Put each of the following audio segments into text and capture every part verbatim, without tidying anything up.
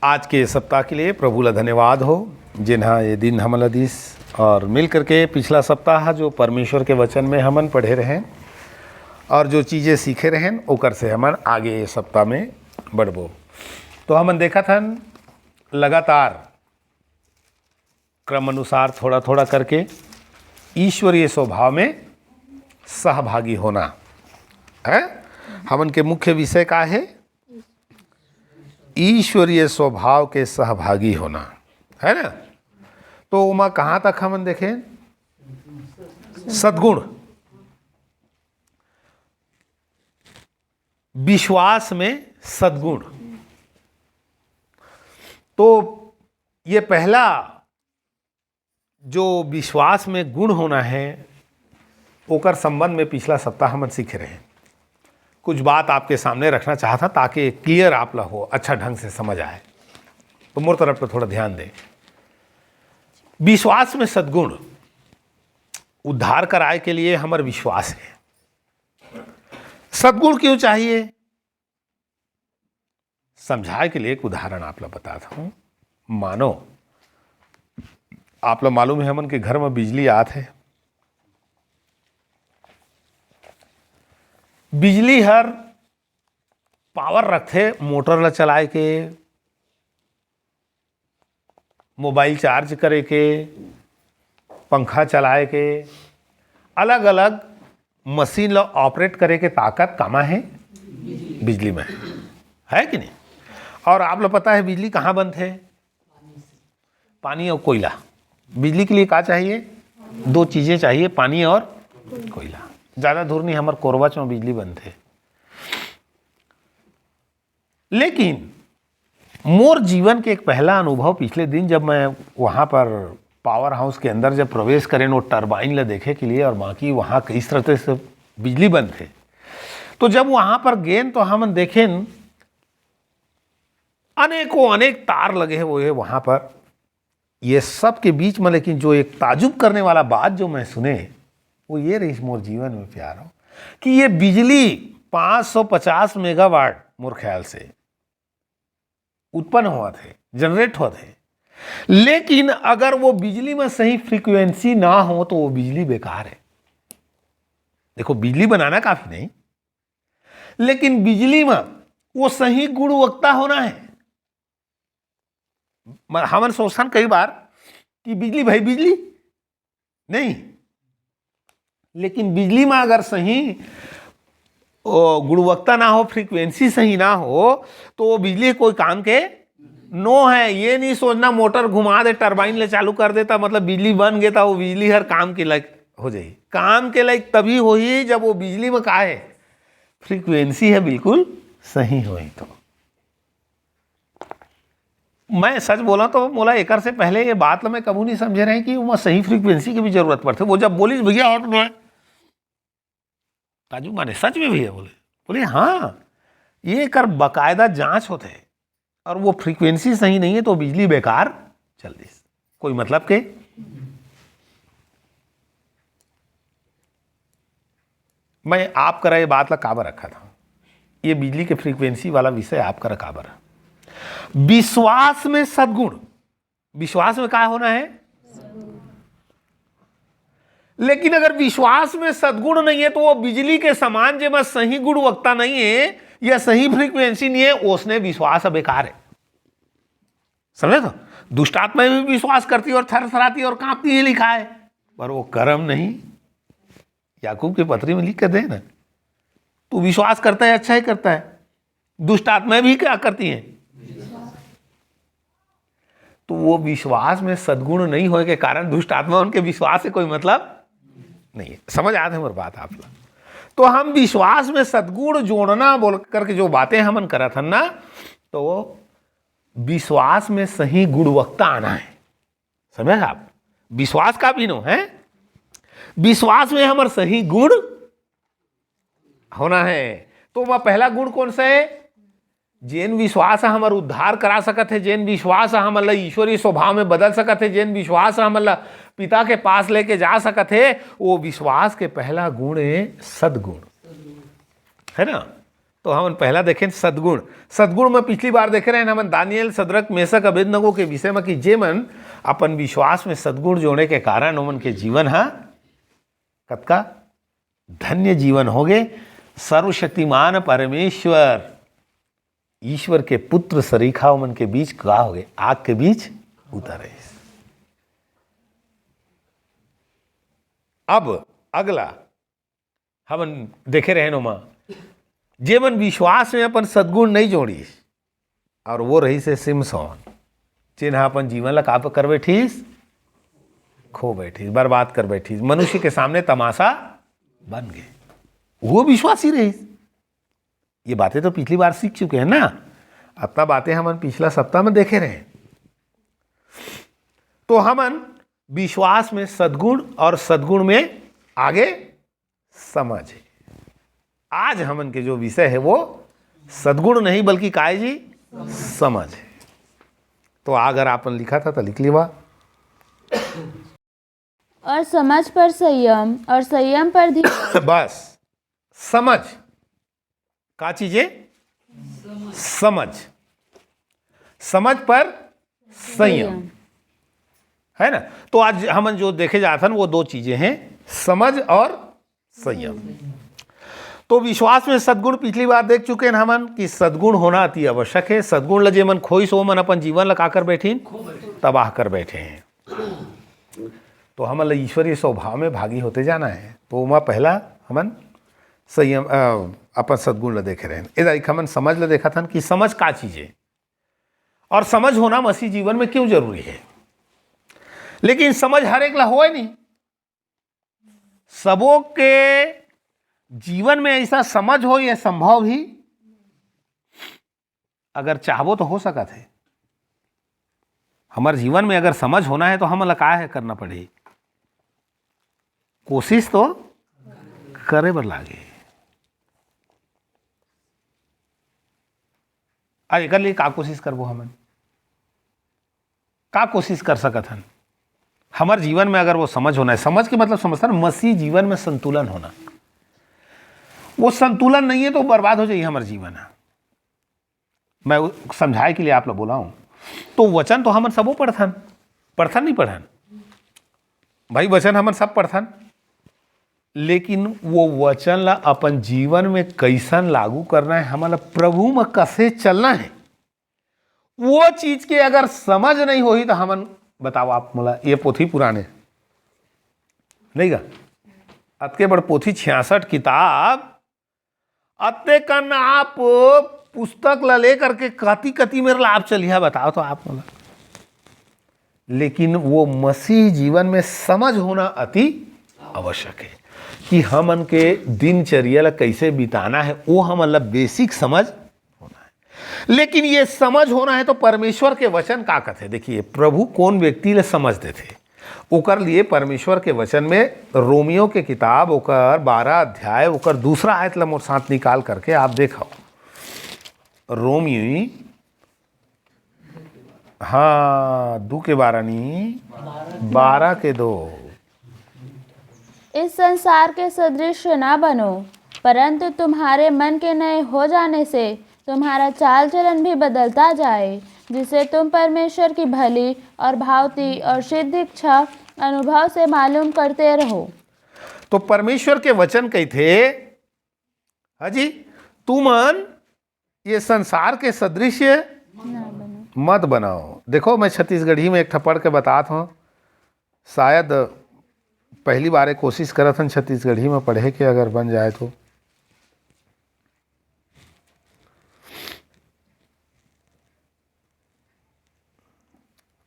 आज के सप्ताह के लिए प्रभु ला धन्यवाद हो, जेन ह ये दिन हमन ला दिस, और मिल करके पिछला सप्ताह जो परमेश्वर के वचन में हमन पढ़े रहेन और जो चीजें सीखे रहेन, ओकर से हमन आगे ये सप्ताह में बढ़बो। तो हमन देखत हन लगातार क्रम अनुसार थोड़ा थोड़ा करके ईश्वरीय स्वभाव में सहभागी होना है। हमन के मुख्य विषय का है? ईश्वरीय स्वभाव के सहभागी होना, है ना? तो ओमा कहाँ तक हमन देखें? सद्गुण, विश्वास में सद्गुण। तो ये पहला जो विश्वास में गुण होना है, ओकर संबंध में पिछला सप्ताह हमन सीखे रहे। कुछ बात आपके सामने रखना चाहत हन ताकि क्लियर आप ला हो, अच्छा ढंग से समझ आए। तो मोर तरफ पे थोड़ा ध्यान दें। विश्वास में सद्गुण, उद्धार कराए के लिए हमर विश्वास है। सद्गुण क्यों चाहिए, समझाए के लिए एक उदाहरण आप ला बतात हूँ। मानो आप ला मालूम है, हमन के घर में बिजली आत है, बिजली हर पावर रखथे मोटर ला चलाए के, मोबाइल चार्ज करे के, पंखा चलाए के, अलग-अलग मशीन ला ऑपरेट करे के ताकत कामा है? बिजली में है, है कि नहीं? और आप लोग पता है बिजली कहाँ बनथे? पानी और कोयला। बिजली के लिए का चाहिए? दो चीजें चाहिए, पानी और कोयला। ज्यादा दूर नहीं, हमर कोरबा चौं बिजली बनथे। लेकिन मोर जीवन के एक पहला अनुभव पिछले दिन, जब मैं वहाँ पर पावर हाउस के अंदर जब प्रवेश करेन वो टरबाइन ला देखे के लिए, और बाकी वहाँ किस तरह से बिजली बनथे, तो जब वहाँ पर गेन तो हमन देखेन अनेकों अनेक तार लगे हुए हैं वहाँ पर। ये सब के बीच में लेकिन जो एक ताजुब करने वाला बात जो मैं सुने, वो ये रहिस मोर जीवन में, प्यारो, कि ये बिजली पाँच सौ पचास मेगावाट मोर ख्याल से उत्पन्न होवत हे, जनरेट होवत हे, लेकिन अगर वो बिजली में सही फ्रीक्वेंसी ना हो तो वो बिजली बेकार है। देखो, बिजली बनाना काफी नहीं, लेकिन बिजली में वो सही गुणवत्ता होना है। म-, हमन सोचथन कई बार कि बिजली भाई बिजली नहीं, लेकिन बिजली में अगर सही, ओ, गुणवत्ता ना हो, फ्रीक्वेंसी सही ना हो, तो वो बिजली कोई काम के नो है। ये नहीं सोचना मोटर घुमा दे, टरबाइन ले चालू कर देता, मतलब बिजली बन गया था, वो बिजली हर काम के लायक हो जाही। काम के लायक तभी होही जब वो बिजली में का है, फ्रीक्वेंसी है बिल्कुल सही होही। तो मैं सच बोला तो मोला एकर से पहले ये बात ला मैं कभू नहीं समझे रहे कि ओमा सही फ्रीक्वेंसी के भी जरूरत पड़थे। वो जब बोलिस, "भैया हट ना," ताजुब माने, "सच में भैया?" बोले, बोले, "हाँ, ये एकर बाकायदा जांच होथे, और वो फ्रीक्वेंसी सही नहीं है तो बिजली बेकार चल दिस, कोई मतलब के।" मैं आप करा ये बात ला काबर रखा था, ये बिजली के फ्रीक्वेंसी वाला विषय आप करा काबर है? विश्वास में सद्गुण, विश्वास में का होना है? लेकिन अगर विश्वास में सद्गुण नहीं है तो वो बिजली के समान जेमा सही गुणवत्ता नहीं है या सही फ्रीक्वेंसी नहीं है, ओसने विश्वास बेकार है। समझे? तो दुष्ट आत्मा भी विश्वास करती है और थरथराती है और कांपती है, लिखा है, पर वो कर्म नहीं। याकूब के पत्री में लिख के दे ना, तू विश्वास करता है, अच्छा ही करता है। दुष्ट आत्माएं भी क्या करती हैं? तो वो विश्वास में सद्गुण नहीं होए के कारण दुष्ट आत्मा उनके विश्वास से कोई मतलब नहीं है। समझ आते हमारी बात आप लोग? तो हम विश्वास में सद्गुण जोड़ना बोल करके जो बातें हमन करत हन ना, तो वो विश्वास में सही गुणवत्ता आना है। समझ आप? विश्वास का भी नो है, विश्वास में हमर सही गुण होना है। तो वह पहला गुण कौन सा है? जेन विश्वास ह हमर उद्धार करा सकत हे, जेन विश्वास ह हमन ला ईश्वरीय स्वभाव में बदल सकत हे, जेन विश्वास ह हमन ला पिता के पास लेके जा सकत हे, वो विश्वास के पहला गुण है सद्गुण, है ना? तो हमन पहला देखेन सद्गुण। सद्गुण में पिछली बार देखे रहेन हमन दानिएल, सदरक, मेसक, अबेदनगो के विषय में कि जे मन अपन विश्वास में सद्गुण जोड़े के कारण ओमन के जीवन ह कतका धन्य जीवन होगे। सर्वशक्तिमान परमेश्वर, ईश्वर के पुत्र सरीखा ओमन के बीच का होगे? आग के बीच उतर रहिस। अब अगला हमन देखे रहेन ओमा, जेमन विश्वास में अपन सद्गुण नहीं जोड़िस, और वो रहिस हे सिमसोन, जेन ह अपन जीवन ला का कर बैठिस? खो बैठिस, बर्बाद कर बैठिस, मनुष्य के सामने तमाशा बन गे। वो विश्वासी रहिस। ये बातें तो पिछली बार सीख चुके हैं ना, अतना बातें हमन पिछला सप्ताह में देखे रहे। तो हमन विश्वास में सद्गुण और सद्गुण में आगे समझ। आज हमन के जो विषय है वो सद्गुण नहीं बल्कि काय जी, समझ है। तो अगर आपन लिखा था तो लिख लेवा। और समझ पर संयम और संयम पर धीरज। बस समझ का चीज है? समझ। समझ पर संयम, है ना? तो आज हमन जो देखे जात हन वो दो चीजें हैं, समझ और संयम। तो विश्वास में सद्गुण पिछली बार देख चुके हैं हमन कि सद्गुण होना अति आवश्यक है। सद्गुण ल जेमन खोइस ओमन अपन जीवन ल का कर बैठिन? तबाह कर बैठे हैं। तो हमन ल ईश्वरीय स्वभाव में भागी होते जाना है। तो ओमा पहला हमन संयम, अ, अपन सद्गुण ल देखे रहेन। एदा एक हमन समझ ल देखत हन कि समझ का चीज है और समझ होना मसीह जीवन में क्यों जरूरी है। लेकिन समझ हर एक ला होए नहीं, सबो के जीवन में ऐसा समझ हो, ये संभव भी, अगर चाहबो तो हो सकत है। हमर जीवन में अगर समझ होना है तो हमन ला का है करना पड़ही? कोशिश तो करे बर लागे। अब एकर लिए का कोशिश करबो हमन? का कोशिश कर सकत हन? हमर जीवन में अगर वो समझ होना है, समझ के मतलब समझता ना, मसीह जीवन में संतुलन होना। वो संतुलन नहीं है तो बर्बाद हो जाइए हमर जीवन है। मैं उ-, समझाए के लिए आप लोग बोला हूँ। तो वचन तो हमन सबो पढ़थन, पढ़थन नहीं पढ़न भाई, वचन हमन सब पढ़थन, लेकिन वो वचन ला अपन जीवन में कैसन लागू करना है, हमन ला प्रभु में कसे चलना है, वो चीज के अगर समझ नहीं होही तो हमन बताओ आप मोला, ये पोथी पुराने नहीं गा, अतके बड़ पोथी छियासठ किताब, अतने कन आप पुस्तक ला लेकर के कति कति मेर ला आप चलिहा बताओ तो आप मोला। लेकिन वो मसीह जीवन में समझ होना अति आवश्यक है कि हमन के दिनचर्या ला कैसे बिताना है, वो हमन ला बेसिक समझ होना है। लेकिन ये समझ होना है तो परमेश्वर के वचन का कथे? देखिए, प्रभु कौन व्यक्ति ले समझ देथे, ओकर लिए परमेश्वर के वचन में रोमियो के किताब ओकर बारह अध्याय ओकर दूसरा आयत ला मोर साथ निकाल करके आप देखो। रोमी, हाँ, दू के बारह नी, बारह के दो। इस संसार के सदृश न बनो, परंतु तुम्हारे मन के नए हो जाने से तुम्हारा चाल चलन भी बदलता जाए, जिससे तुम परमेश्वर की भली और भावती और सिद्ध इच्छा अनुभव से मालूम करते रहो। तो परमेश्वर के वचन कहिथे, हाँ जी, तुमन ये संसार के सदृश मत बनाओ। देखो, मैं छत्तीसगढ़ी में एक ठा पढ़ के बतात हूँ, शायद पहली बार एक कोशिश करत हन छत्तीसगढ़ी में पढ़े के, अगर बन जाए तो।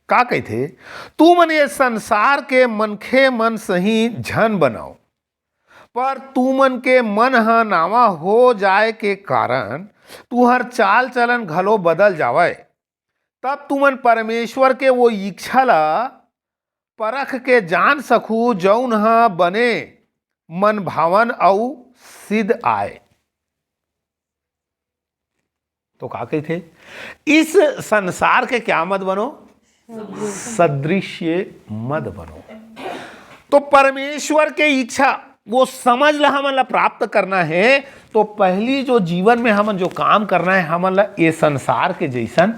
का कहिथे, तुमन ये संसार के मनखे मन सही झन बनाओ, पर तुमन के मन ह नावा हो जाए के कारण तुहर चाल चलन घलो बदल जावय। तब तुमन परमेश्वर के वो इच्छा ला परख के जान सकहू, जऊन ह बने, मन भावन अऊ सिद्ध आय। तो का कहिथे, इस संसार के क्या मत बनो, सदृश्य मत बनो। तो परमेश्वर के इच्छा, वो समझ ला हमन ला प्राप्त करना है, तो पहली जो जीवन में हमन जो काम करना है, हमन ला ये संसार के जैसन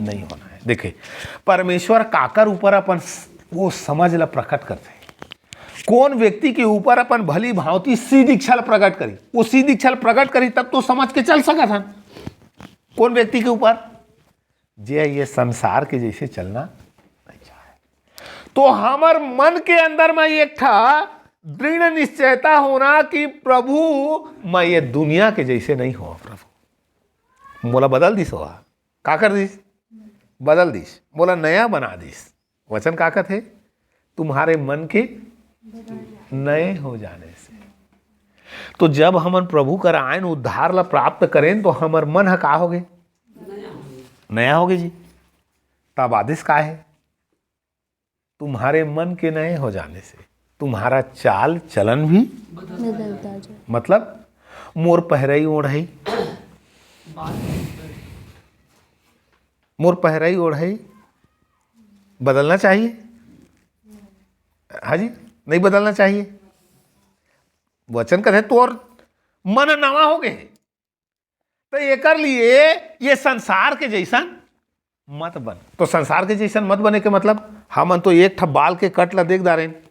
नहीं होना है। देखे, परमेश्वर काकर ऊपर अपन स-, वो समझ ला प्रकट करथे। कौन व्यक्ति के ऊपर अपन भली भांति सीध इच्छा ला प्रकट करी, वो सीध इच्छा ला प्रकट करी, तब तो समझ के चल सकत हन। कौन व्यक्ति के ऊपर? जे ये संसार के जैसे चलना नहीं चाहे। तो हमर मन के अंदर में एक ठा दृढ़ निश्चयता होना कि प्रभु, मैं ये दुनिया के जैसे नहीं हो प्रभु, मोला बदल दिस होहा। का कर दिस? बदल दिस, मोला नया बना दिस। वचन का कथे? तुम्हारे मन के नए हो जाने से। तो जब हमन प्रभु कर आयन, उद्धार ला प्राप्त करेन, तो हमर मन ह का होगे? नया होगे जी। तब आदेश का है? तुम्हारे मन के नए हो जाने से तुम्हारा चाल चलन भी बदलता जाए। मतलब, मोर पहराई ओढ़ाई, मोर पहराई ओढ़ाई बदलना चाहिए। हाँ जी, नहीं बदलना चाहिए। वचन कथे तोर मन नवा हो गए, तो एकर लिए ये संसार के जैसन मत बन। तो संसार के जैसन मत बने के मतलब, हमन तो एक ठा बाल के कट ला देख डारेन,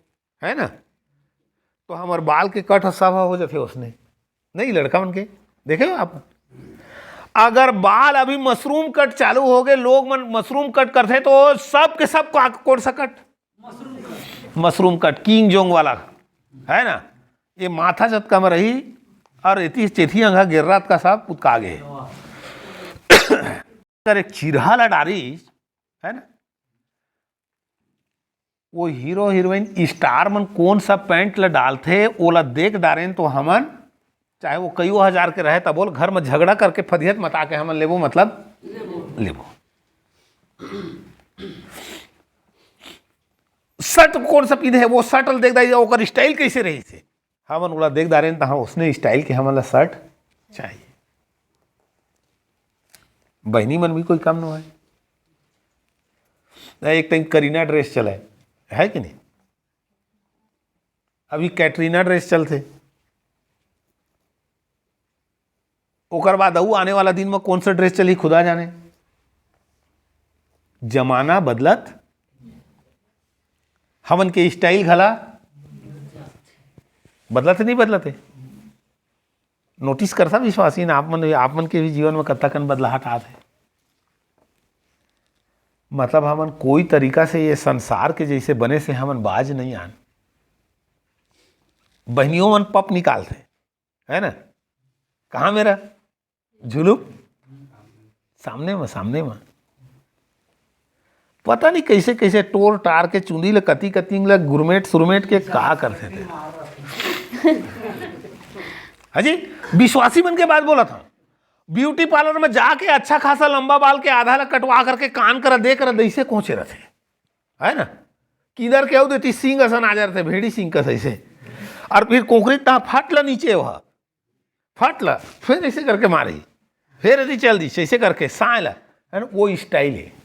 है ना? तो हमर बाल के कट ह सब हो जाथे उसने, नहीं लड़का मन के? देखे हो आप, अगर बाल अभी मशरूम कट चालू हो गए, लोग मन मशरूम कट करथे, तो सब के सब का, कौन सा कट? मशरूम कट, किंग जोंग वाला, है ना? ये माथा जतका में रही और इति चेथी अंगा गिर रात का साहब उतका गए। अगर एक चिरहा ला डारी, है ना, वो हीरो हीरोइन स्टार मन कौन सा पैंट ला डालथे, ओला देख डारेन तो हमन, चाहे वो कईयो हजार के रहे, तब बोल घर में झगड़ा करके फदियत मता के हमन लेबो, मतलब लेबो। शर्ट कौन सा पीधे है, वो शर्ट ला देख डारी, ओकर स्टाइल कैसे रही से, हमन ओला देख डारेन, तहाँ उसने स्टाइल के हमन ला शर्ट चाहिए। बहनी मन भी कोई कम नो है। एक टाइम करीना ड्रेस चला है, है कि नहीं? अभी कैटरीना ड्रेस चलथे। ओकर बाद अऊ आने वाला दिन में कौन सा ड्रेस चलही, खुदा जाने। जमाना बदलत, हमन के स्टाइल घला बदलत हे, नहीं बदलत हे? नोटिस करथा विश्वासी न, आप मन, आप मन के भी जीवन में कतका कन बदलाहट आत हे। मतलब हमन कोई तरीका से ये संसार के जैसे बने से हमन बाज नहीं आन। बहनियों मन पप निकालथे, है ना? कहाँ मेरा झुलुप? सामने में, सामने में। पता नहीं कैसे कैसे टोर टार के चुंदी ले कती कती ले गुरमेट सुरमेट के का करथे ते। हाँ जी, विश्वासी मन के बात बोला था। ब्यूटी पार्लर में जाके अच्छा खासा लंबा बाल के आधा ला कटवा करके कान करा दे करा दैसे कोचे रहथे, है ना? किधर के अउ देती सिंग असन आ जाथे, भेड़ी सिंग कस ऐसे। और फिर कोकरी तहाँ फट ला नीचे वह, फट ला, फिर ऐसे करके मारी, फिर यदि चल दी, ऐसे करके साय ला, है ना? वो स्टाइल है।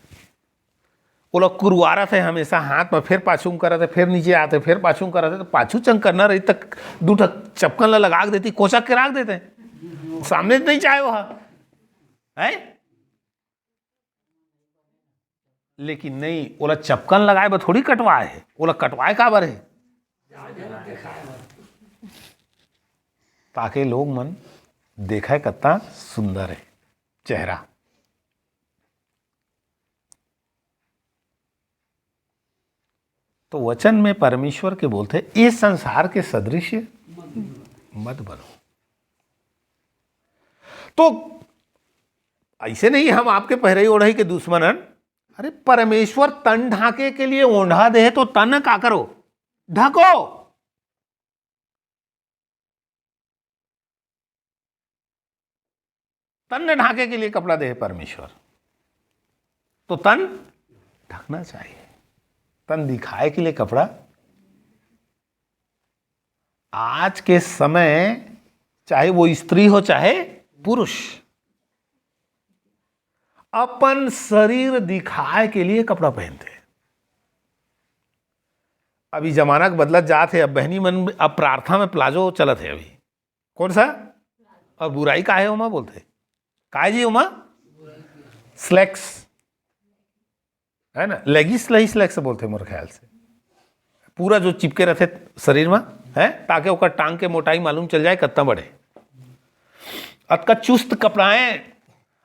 वो लोग कुरुआरत है हमेशा, हाथ में फिर पाछू में करत है, फिर नीचे आते, फिर पाछू में करत है, तो पाछू चंग करना रही तक दू ठक चपकन ला लगा के देती, कोचक के रख देते हैं। सामने तो नहीं चाहे वो है, है? लेकिन नहीं, ओला चपकन लगाए बर थोड़ी कटवाए हे, ओला कटवाए काबर हे? ताकि लोग मन देखे कतना सुंदर हे चेहरा। तो वचन में परमेश्वर के बोलथे, "इस संसार के सदृश मत बनो।" तो ऐसे नहीं हम आपके पहरई ओढ़ई के दुश्मन हन। अरे, परमेश्वर तन ढांके के लिए ओढ़ा दे, तो तन का करो? ढको। तन ढांके के लिए कपड़ा दे परमेश्वर, तो तन ढकना चाहिए। तन दिखाए के लिए कपड़ा। आज के समय, चाहे वो स्त्री हो चाहे पुरुष, अपन शरीर दिखाए के लिए कपड़ा पहनथे। अभी जमाना के बदलत जात हे। अब बहनी मन, अब प्रार्थना में प्लाजो चलत हे। अभी कौन सा? और बुराई का है ओमा बोलथे, काय जी ओमा? स्लैक्स, है ना, लेगिस लही स्लैक्स बोलथे मोर ख्याल से, पूरा जो चिपके रहथे शरीर में, है, ताकि ओकर टांग के मोटाई मालूम चल जाए कितना बड़े। अतका चुस्त कपड़ाएं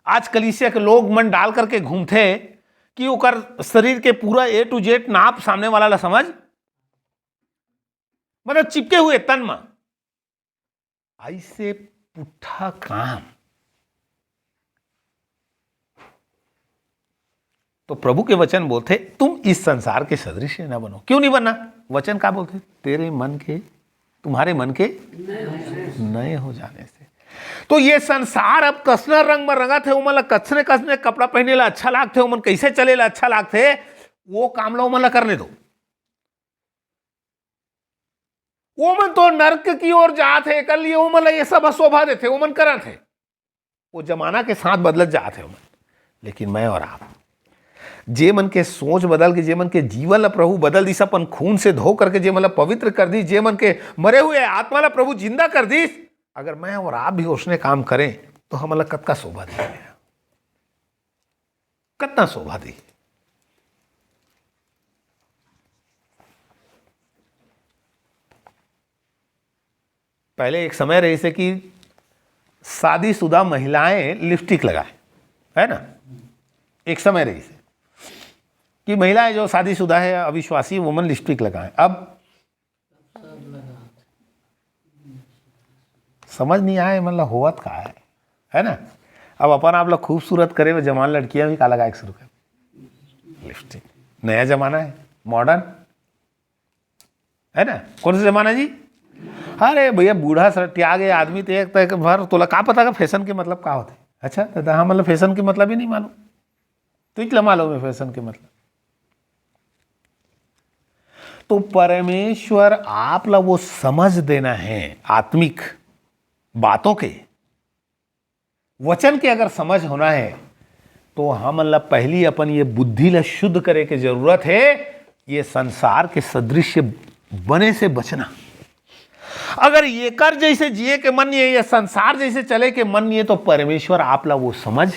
आज कलीसिया के लोग मन डाल करके घूमथे कि ओकर शरीर के पूरा ए टू जेड नाप सामने वाला ला समझ, मतलब चिपके हुए तन में। ऐसे पुट्ठा काम। तो प्रभु के वचन बोलथे, तुम इस संसार के सदृश न बनो। क्यों नहीं बनना? वचन का बोलथे? तेरे मन के, तुम्हारे मन के नए हो जाने से। तो ये संसार अब कसना रंग में रंगत हे, ओमन ला कसने कसने कपड़ा पहने ला अच्छा लागथे, ओमन कैसे चले ला अच्छा लागथे, वो काम ला ओमन ला करने दो। ओमन तो नरक की ओर जात हे, एकर लिए ओमन ला ये सब शोभा देथे, ओमन करत हे। वो जमाना के साथ बदलत जात हे ओमन। लेकिन मैं और आप, जे मन के सोच बदल के, जे मन के जीवन ला प्रभु बदल दिस, अपन खून से धो करके जे मन ला पवित्र कर दिस, जे मन के मरे हुए आत्मा ला प्रभु जिंदा कर दिस, अगर मैं और आप भी उसने काम करें तो हमन ला कतका शोभा दिही, कतना शोभा दिही। पहले एक समय रहिसे कि शादीशुदा महिलाएं लिपस्टिक लगाए, है ना? एक समय रहिसे कि महिलाएं जो शादीशुदा है, अविश्वासी, वो मन लिपस्टिक लगाए। अब समझ नहीं आए, मतलब होवत का है, है ना? अब अपन आप लोग खूबसूरत करे में जवान लड़कियां भी का लगाए शुरू कर लिपस्टिक। नया जमाना है, मॉडर्न, है ना? कौन सा जमाना जी? अरे भैया, बूढ़ा सर त्याग आदमी तो एक तक भर तोला का पता का फैशन के मतलब का होथे? अच्छा, तो हाँ, मतलब फैशन के मतलब ही नहीं मालूम, तो इतला मालूम है फैशन के मतलब। तो परमेश्वर आप ला वो समझ देना है आत्मिक बातों के, वचन के अगर समझ होना है, तो हमन ला पहली अपन ये बुद्धि ला शुद्ध करे के जरूरत है। ये संसार के सदृश बने से बचना। अगर एकर जैसे जिए के मन नहीं है, ये संसार जैसे चले के मन नहीं है, तो परमेश्वर आप ला वो समझ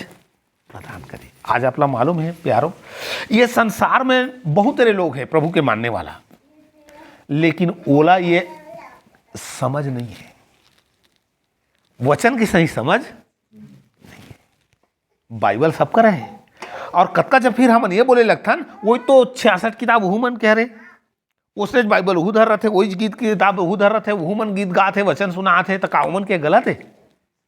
प्रदान करे। आज आप ला मालूम है प्यारो, ये संसार में बहुत सारे लोग हैं प्रभु के मानने वाला, लेकिन ओला ये समझ नहीं है, वचन की सही समझ नहीं है। बाइबल सबकर है। और कतका जब फिर हमन ये बोले लगथन, वही तो छियासठ किताब उहू मन के हरे, उसने बाइबल उहू धर रथे, वही गीत की किताब उहू धर रथे, उहू मन गीत गात है, वचन सुनात है, तो का उमन के गलत है?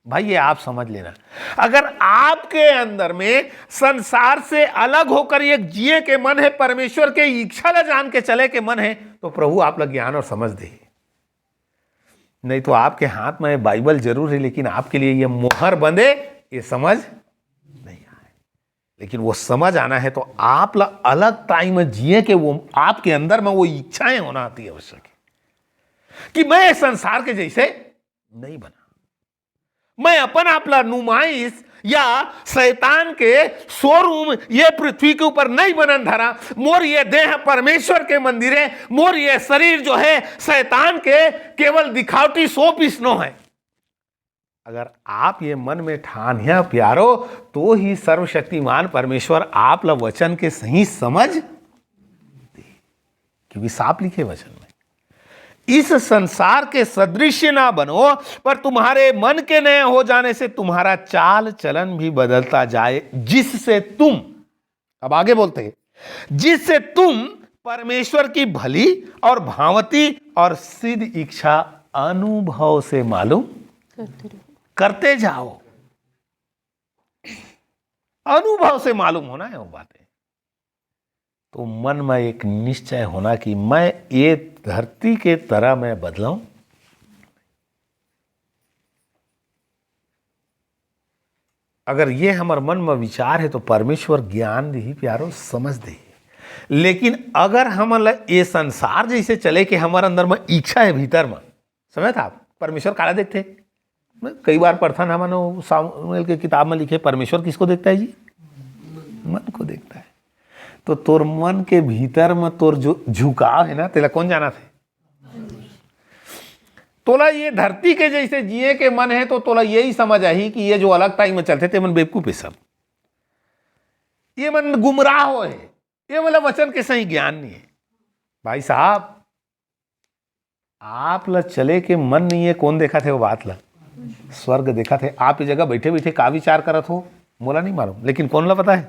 भाई, ये आप समझ लेना, अगर आपके अंदर में संसार से अलग होकर एक जिए के मन है, परमेश्वर के इच्छा ला जान के चले के मन है, तो प्रभु आप ला ज्ञान और समझ दे। नहीं तो आपके हाथ में बाइबल जरूर है, लेकिन आपके लिए ये मोहर बंदे, ये समझ नहीं आए। लेकिन वो समझ आना है तो आप ला अलग टाइम में जिए के वो आपके अंदर में वो इच्छाएं होना अति आवश्यक है कि मैं इस संसार के जैसे नहीं बना, मैं अपन आप ला नुमाइश या शैतान के शोरूम ये पृथ्वी के ऊपर नहीं बनन धरा। मोर ये देह परमेश्वर के मंदिर है, मोर ये शरीर जो है शैतान के केवल दिखावटी शो पीस नो है। अगर आप ये मन में ठानिया प्यारो, तो ही सर्वशक्तिमान परमेश्वर आप ला वचन के सही समझ दे, क्योंकि साफ लिखे वचन में, इस संसार के सदृश ना बनो, पर तुम्हारे मन के नए हो जाने से तुम्हारा चाल चलन भी बदलता जाए, जिससे तुम, अब आगे बोलते हैं, जिससे तुम परमेश्वर की भली और भांति और सिद्ध इच्छा अनुभव से मालूम करते रहो। करते जाओ। अनुभव से मालूम होना है वो बातें। तो मन में एक निश्चय होना कि मैं ये धरती के तरह मैं बदलाऊं। अगर ये हमर मन में विचार है तो परमेश्वर ज्ञान देही प्यारो, समझ देही। लेकिन अगर हमन ला ये संसार जैसे चले के हमर अंदर में इच्छा है भीतर में, समझ था आप, परमेश्वर काला देखते? कई बार पढ़थन हमन, वो सामुएल के किताब में लिखे, परमेश्वर किसको देखता है जी? मन को देखता है। तो तोर मन के भीतर में तोर जो झुकाव है ना, तेला कौन जाना थे? तोला ये धरती के जैसे जिए के मन हे, तो तोला यही समझ आही कि ये जो अलग टाइम में चलथे, ते मन बेवकूफ हे सब, ये मन गुमराह होए हे, ये मन ला वचन के सही ज्ञान नहीं हे। भाई साहब, आप ला चले के मन नहीं हे, कौन देखत हे वो बात ला? स्वर्ग देखत हे। आप ये जगह बैठे बैठे का विचार करत हो, मोला नहीं मालूम, लेकिन कौन ला पता हे?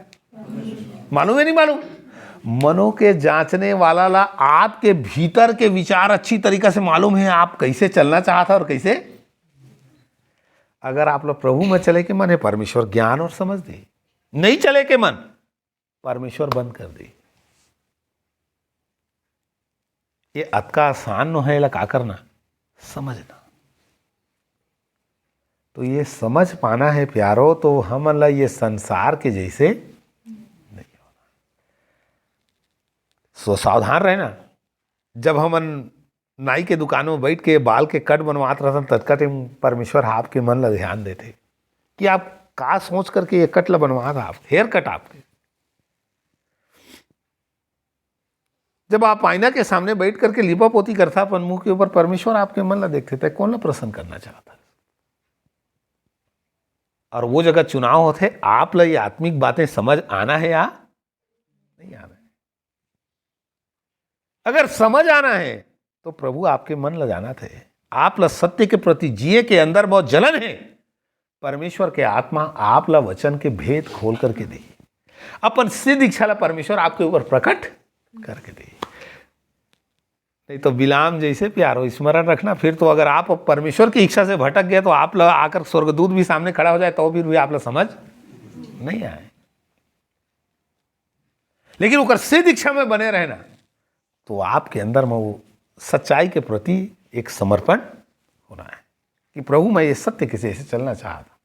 मालूम हे, नहीं मालूम? मनो के जांचने वाला ला आपके भीतर के विचार अच्छी तरीका से मालूम हे, आप कैसे चलना चाहत हो और कैसे। अगर आप लोग प्रभु में चले के मन हे, परमेश्वर ज्ञान और समझ दे। नहीं चले के मन, परमेश्वर बंद कर दे। ये अतका आसान नो हे, एला का करना, समझना। तो ये समझ पाना हे प्यारो, तो हमन ला ये संसार के जैसे नहीं होना। सो सावधान रहना, जब हमन नाई के दुकान में बैठ के बाल के कट बनवात रहथन, ततका टाइम परमेश्वर ह आपके मन ला ध्यान देथे कि आप का सोच करके ये कट ला बनवात हव, हेयर कट आपके। जब आप आईना के सामने बैठ करके लीपा पोती करथा अपन मुंह के ऊपर, परमेश्वर आपके मन ला देखथे, तै कौन ला प्रसन्न करना चाहता? और वो जगह चुनाव होथे, आप ला ये आत्मिक बातें समझ आना हे या नहीं आना हे। अगर समझ आना हे, तो प्रभु आपके मन ला जानत हे, आप ला सत्य के प्रति जिए के अंदर बहुत जलन हे। परमेश्वर के आत्मा आप ला वचन के भेद खोल करके देही, अपन सिद्ध इच्छा ला परमेश्वर आपके ऊपर प्रकट करके देही। नहीं तो बिलाम जैसे प्यारो, स्मरण रखना, फिर तो अगर आप परमेश्वर की इच्छा से भटक गए, तो आप ला आकर स्वर्गदूत भी सामने खड़ा हो जाए, तो फिर भी आप ला समझ नहीं आए। लेकिन ओकर सिद्ध इच्छा में बने रहना, तो आपके अंदर में वो सच्चाई के प्रति एक समर्पण होना हे कि प्रभु, मैं ये सत्य के जैसे चलना चाहता।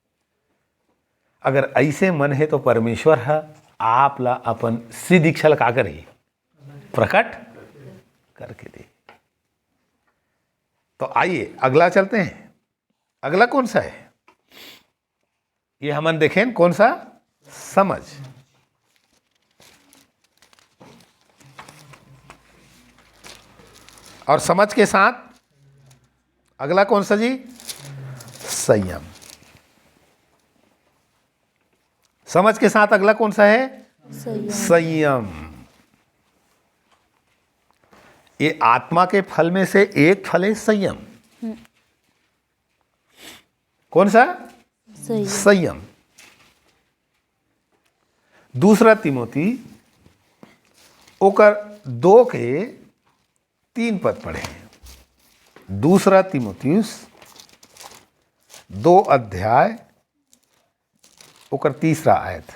अगर ऐसे मन हे, तो परमेश्वर ह आप ला अपन सिद्ध इच्छा ला का करही? प्रकट करके दे। तो आइए, अगला चलते हैं। अगला कौन सा है? ये हमन देखें, कौन सा? समझ। और समझ के साथ अगला कौन सा जी? संयम। समझ के साथ अगला कौन सा है? संयम। संयम। ये आत्मा के फल में से एक फल है संयम। हम्म। कौन सा? संयम। संयम। दूसरा तीमोथी ओकर दो के तीन पद पढ़े। दूसरा तीमुथियुस दो अध्याय, ओकर तीसरा आयत।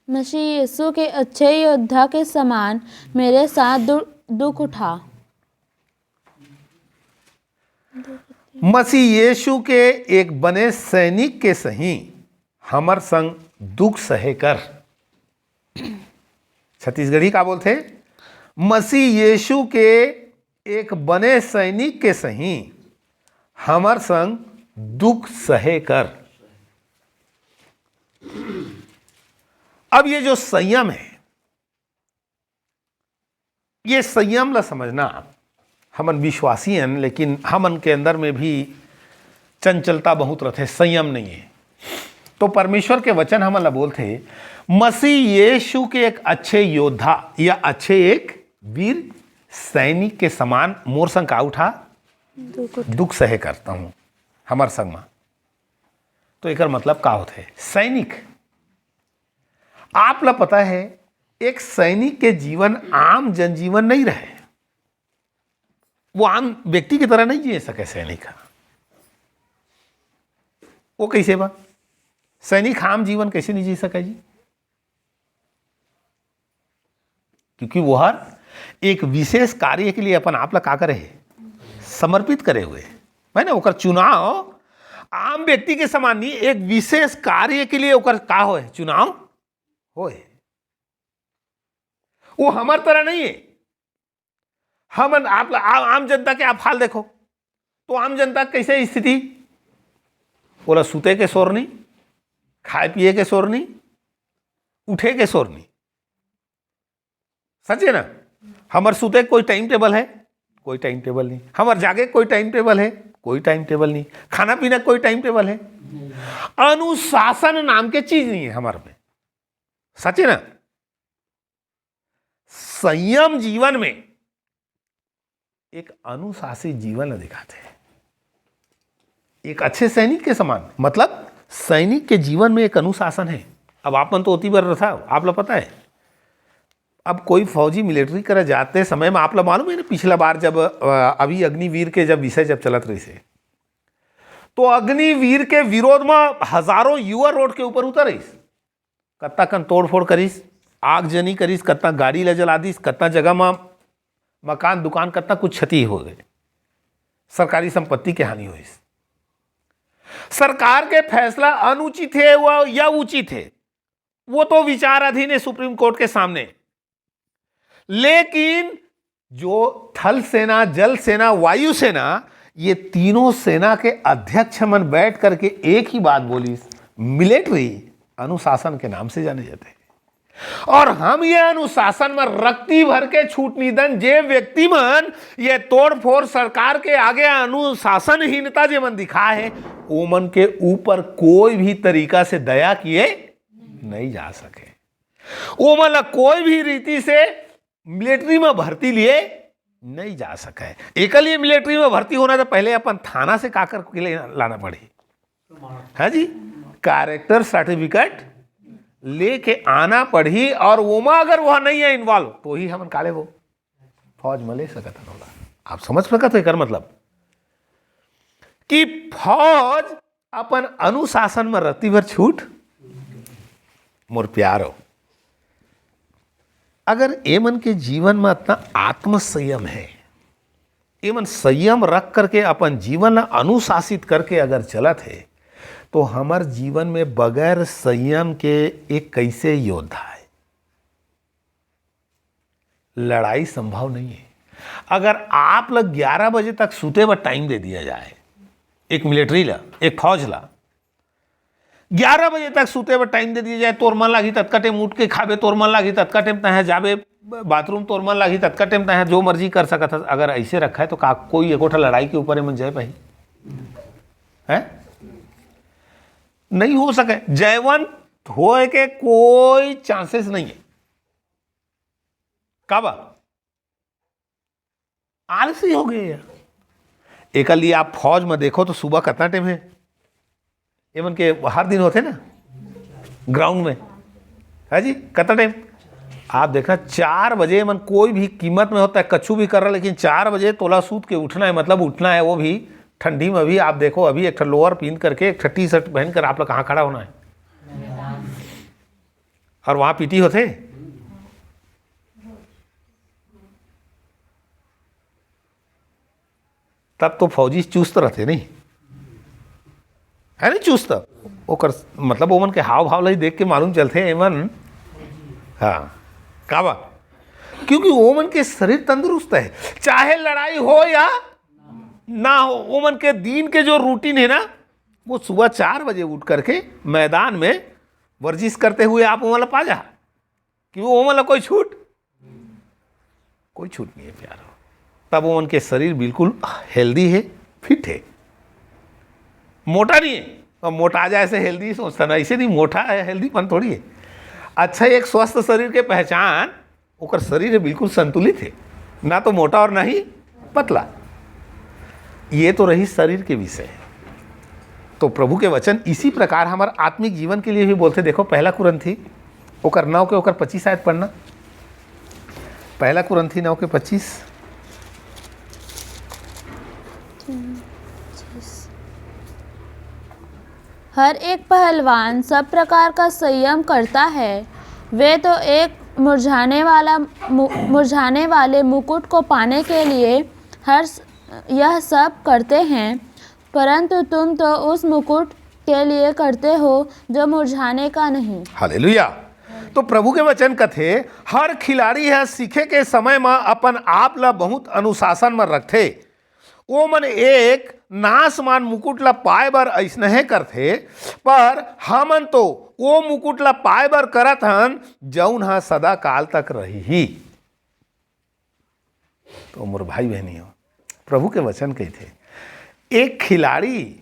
मसीह यीशु के अच्छे योद्धा के समान मेरे साथ दु-, दुख उठा। मसीह यीशु के एक बने सैनिक के सही हमर संग दुख सहे कर। छत्तीसगढ़ी का बोलथे? मसीह यीशु के एक बने सैनिक के सही हमर संग दुख सहे कर। अब ये जो संयम है, ये संयम ला समझना, हमन विश्वासी हन, लेकिन हमन के अंदर में भी चंचलता बहुत रथे, संयम नहीं है। तो परमेश्वर के वचन हमन ला बोलथे, मसीह यीशु के एक अच्छे योद्धा या अच्छे एक वीर सैनिक के समान मोर संग का उठा दुख उठा। दुख सहे करता हूँ हमर संग मा। तो एकर मतलब का होथे? सैनिक, आप ला पता है, एक सैनिक के जीवन आम जनजीवन नहीं रहे। वो आम व्यक्ति की तरह नहीं जी सके सैनिक ह। वो कैसे बा? सैनिक आम जीवन कैसे नहीं जी सके जी? क्योंकि वो हर एक विशेष कार्य के लिए अपन आप ला का करे हे? समर्पित करे हुए, है ना? ओकर चुनाव आम व्यक्ति के समान नहीं, एक विशेष कार्य के लिए ओकर का होए? चुनाव होए। वो हमर तरह नहीं है। हमन आप ला-, आ-, आम जनता के आप हाल देखो, तो आम जनता के कैसे स्थिति? ओला सुते के सोर नहीं, खाए पिए के सोर नहीं, उठे के सोर नहीं। सच है ना? हमर सुते के कोई टाइम टेबल है? कोई टाइम टेबल नहीं। हमर जागे कोई टाइम टेबल है? कोई टाइम टेबल नहीं। खाना पीना कोई टाइम टेबल है? अनुशासन नाम के चीज नहीं है हमर में। सच है ना? संयम जीवन में एक अनुशासित जीवन ल दिखाथे, एक अच्छे सैनिक के समान। मतलब, सैनिक के जीवन में एक अनुशासन है। अब आप मन तो ओती बर रथा, आप ला पता है। अब कोई फौजी मिलिट्री करा जाते समय में, आप ला मालूम है ना, पिछला बार जब, अ, अभी अग्निवीर के जब विषय जब चलत रहिस हे, तो अग्निवीर के विरोध में हजारों युवा रोड के ऊपर उतर रहिस। कत्ता कन तोड़फोड़ करिस, आगजनी करिस, कत्ता गाड़ी ला जला दिस, कत्ता जगह में मकान दुकान, कत्ता कुछ क्षति हो गए, सरकारी संपत्ति के हानि होइस। सरकार के फैसला अनुचित है वो या उचित है, वो तो विचाराधीन है सुप्रीम कोर्ट के सामने। लेकिन जो थल सेना, जल सेना, वायु सेना, ये तीनों सेना के अध्यक्ष मन बैठ करके एक ही बात बोलिस, मिलिट्री अनुशासन के नाम से जाने जाते हैं। और हम ये अनुशासन में रत्ती भर के छूट नहीं दन। जे व्यक्ति मन ये तोड़फोड़, सरकार के आगे अनुशासनहीनता जे मन दिखाए है, ओमन के ऊपर कोई भी तरीका से दया किए नहीं जा सके। ओमन ला कोई भी रीति से मिलिट्री में भर्ती लिए नहीं जा सके। एकर लिए मिलिट्री में भर्ती होना तो पहले अपन थाना से का कर के ले लाना पड़ही, है जी, कैरेक्टर सर्टिफिकेट लेके आना पड़ही। और ओमा अगर वह नहीं है इन्वॉल्व, तो ही हमन काले वो फौज में ले सकत हन ओला। आप समझ सकत हो एकर मतलब कि फौज अपन अनुशासन में रत्ती भर छूट। मोर प्यारो, अगर ए मन के जीवन में इतना आत्मसंयम है, ए मन संयम रख करके अपन जीवन ला अनुशासित करके अगर चलत है, तो हमर जीवन में बगैर संयम के एक कैसे योद्धा है? लड़ाई संभव नहीं है। अगर आप ला ग्यारह बजे तक सूते बर टाइम दे दिया जाए, एक मिलिट्री ला, एक फौज ला, ग्यारह बजे तक सूते बर टाइम दे दिया जाए, तोर मन लागही ततका टाइम उठ के खाबे, तोर मन लागही ततका टाइम तहे जाबे बाथरूम, तोर मन लागही ततका टाइम तहे जो मर्जी कर सकत हस, अगर ऐसे रखा है तो का कोई एगो ठा लड़ाई के ऊपर ए मन जय पाही? है, नहीं हो सके। जयवंत होए के कोई चांसेस नहीं है। काबर? आलसी हो गए यार। एकर लिए आप फौज में देखो तो सुबह कितना टाइम है, ये मन के हर दिन होते ना ग्राउंड में, है जी, कितना टाइम? आप देखना, चार बजे मन कोई भी कीमत में होता है, कछु भी कर रहा, लेकिन चार बजे तोला सूत के उठना है, मतलब उठना है, वो भी ठंडी में। भी आप देखो, अभी एक ठा लोअर पहन करके, एक ठा टी शर्ट पहन कर आप लोग कहाँ खड़ा होना है? और वहाँ पीटी होते, तब तो फौजी चुस्त रहते नहीं, है नहीं चुस्त। ओकर मतलब ओमन के हाव भाव ला ही देख के मालूम चलथे एमन। हाँ, काबर? क्योंकि ओमन के शरीर तंदुरुस्त है, चाहे लड़ाई हो या ना हो। ओमन के दिन के जो रूटीन है ना, वो सुबह चार बजे उठ करके मैदान में वर्जिश करते हुए आप ओमन ला पा जा, कि वो ओमन ला कोई छूट, कोई छूट नहीं है प्यारो। तब ओमन के शरीर बिल्कुल हेल्दी है, फिट है, मोटा नहीं है। अब मोटा जाए से हेल्दी सोचता ना, ऐसे नहीं, मोटा है, हेल्दीपन थोड़ी है। अच्छा, एक स्वस्थ शरीर के पहचान ओकर शरीर है, बिल्कुल संतुलित है, ना तो मोटा और ना ही पतला। ये तो रही शरीर के विषय। तो प्रभु के वचन इसी प्रकार हमारे आत्मिक जीवन के लिए भी बोलते। देखो, पहला कुरंथी ओकर नौ के ओकर पच्चीस आयत पढ़ना। पहला कुरंथी नौ के पच्चीस। हर एक पहलवान सब प्रकार का संयम करता है। वे तो एक मुरझाने वाला मु-, मुरझाने वाले मुकुट को पाने के लिए हर स-, यह सब करते हैं, परंतु तुम तो उस मुकुट के लिए करते हो जो मुरझाने का नहीं। हालेलुया। तो प्रभु के वचन कथे, हर खिलाड़ी ह सीखे के समय म अपन आप ल बहुत अनुशासन म रखथे। ओमन एक नासमान मुकुट ल पाए बर अइसनहे करथे, पर हमन तो ओ मुकुट ल पाए बर करत हन, जऊन ह सदा काल तक रहिही। तो मोर भाई बहनी हो, प्रभु के वचन कहिथे, एक खिलाड़ी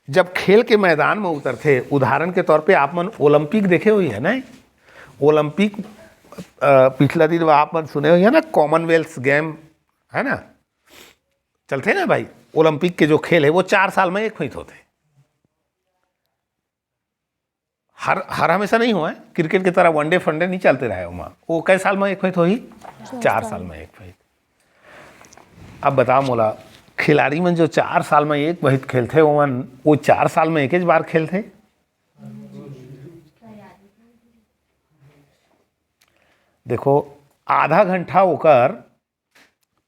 जब खेल के मैदान में उतरथे, उदाहरण के तौर पे आप मन ओलंपिक देखे होही है ना, ओलंपिक, अ, पिछला दिन आप मन सुने होही है ना, कॉमनवेल्थ गेम है ना, चलथे ना भाई, ओलंपिक के जो खेल है वो चार साल में एक होत होथे। हर हर हमेशा नहीं होय, क्रिकेट की तरह वनडे फनडे नहीं चलते रहे ओमा। वो कै साल में एक होत होही? चार साल में एक होत। अब बताओ मोला, खिलाड़ी मन जो चार साल में एक होत खेलथे, ओमन वो चार साल में एक बार खेलथे? देखो, आधा घंटा ओकर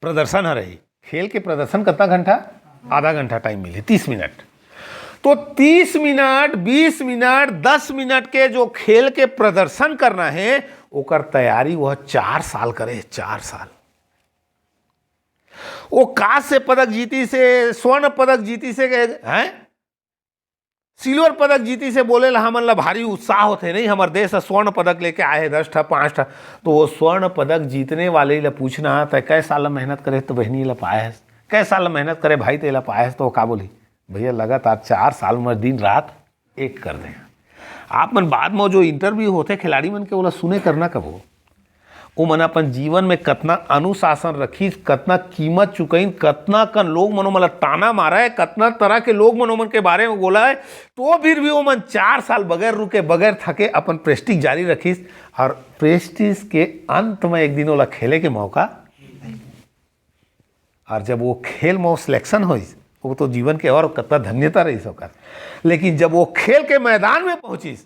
प्रदर्शन ह रही। खेल के प्रदर्शन कितना घंटा? आधा घंटा टाइम मिले, तीस मिनट। तो तीस मिनट, बीस मिनट, दस मिनट के जो खेल के प्रदर्शन करना है, ओकर तैयारी वह चार साल करे, चार साल। वो कांस्य पदक जीतिस हे, स्वर्ण पदक जीतिस हे, हैं? सिल्वर पदक जीतिस हे बोले ला हमन ला भारी उत्साह होथे, नहीं, हमर देश ह स्वर्ण पदक लेके आए हे, दस ठा, पाँच ठा। तो वो स्वर्ण पदक जीतने वाले ला पूछना, "तै कै साल ला मेहनत करे, तो बहिनी ला पाए हस? कै साल ला मेहनत करे भाई, तेला पाए हस?" तो वो का बोली? "भैया, लगातार चार साल में दिन रात एक कर दे।" आप मन बाद में जो इंटरव्यू होथे खिलाड़ी मन के, ओला सुने करना कभो। ओमन अपन जीवन में कतना अनुशासन रखिस, कतना कीमत चुकइन, कतना कन लोग मन ओमन ला ताना मारय, कतना तरह के लोग मन ओमन के बारे में बोलय, तो फिर भी ओमन चार साल बगैर रुके, बगैर थके अपन प्रेस्टीज जारी रखिस। और प्रेस्टीज के अंत में एक दिन ओला खेले के मौका, और जब वो खेल में सिलेक्शन होइस, वो तो जीवन के और कतना धन्यता रहिस ओकर। लेकिन जब वो खेल के मैदान में पहुंचिस,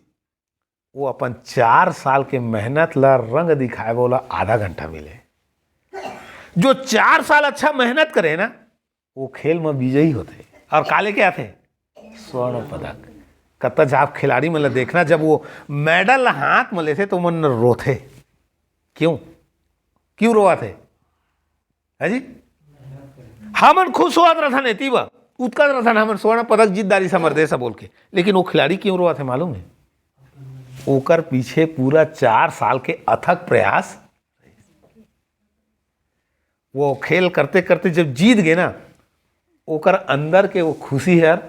वो अपन चार साल के मेहनत ला रंग दिखाए बर ओला आधा घंटा मिले। जो चार साल अच्छा मेहनत करे ना, वो खेल में विजयी होथे। और का लेके आथे? स्वर्ण पदक। कतका झन खिलाड़ी मन ला देखना, जब वो मेडल ला हाथ में लेथे तो मन रोथे। क्यों? क्यों रोवाथे? है जी? हमन खुश होवत रथन, एती बर उतकत रथन, हमन स्वर्ण पदक जीत डारिस हमर देश ह बोल के। लेकिन वो खिलाड़ी क्यों रोवाथे मालूम है? ओकर पीछे पूरा चार साल के अथक प्रयास। वो खेल करते करते जब जीत गए ना, ओकर अंदर के वो खुशी हर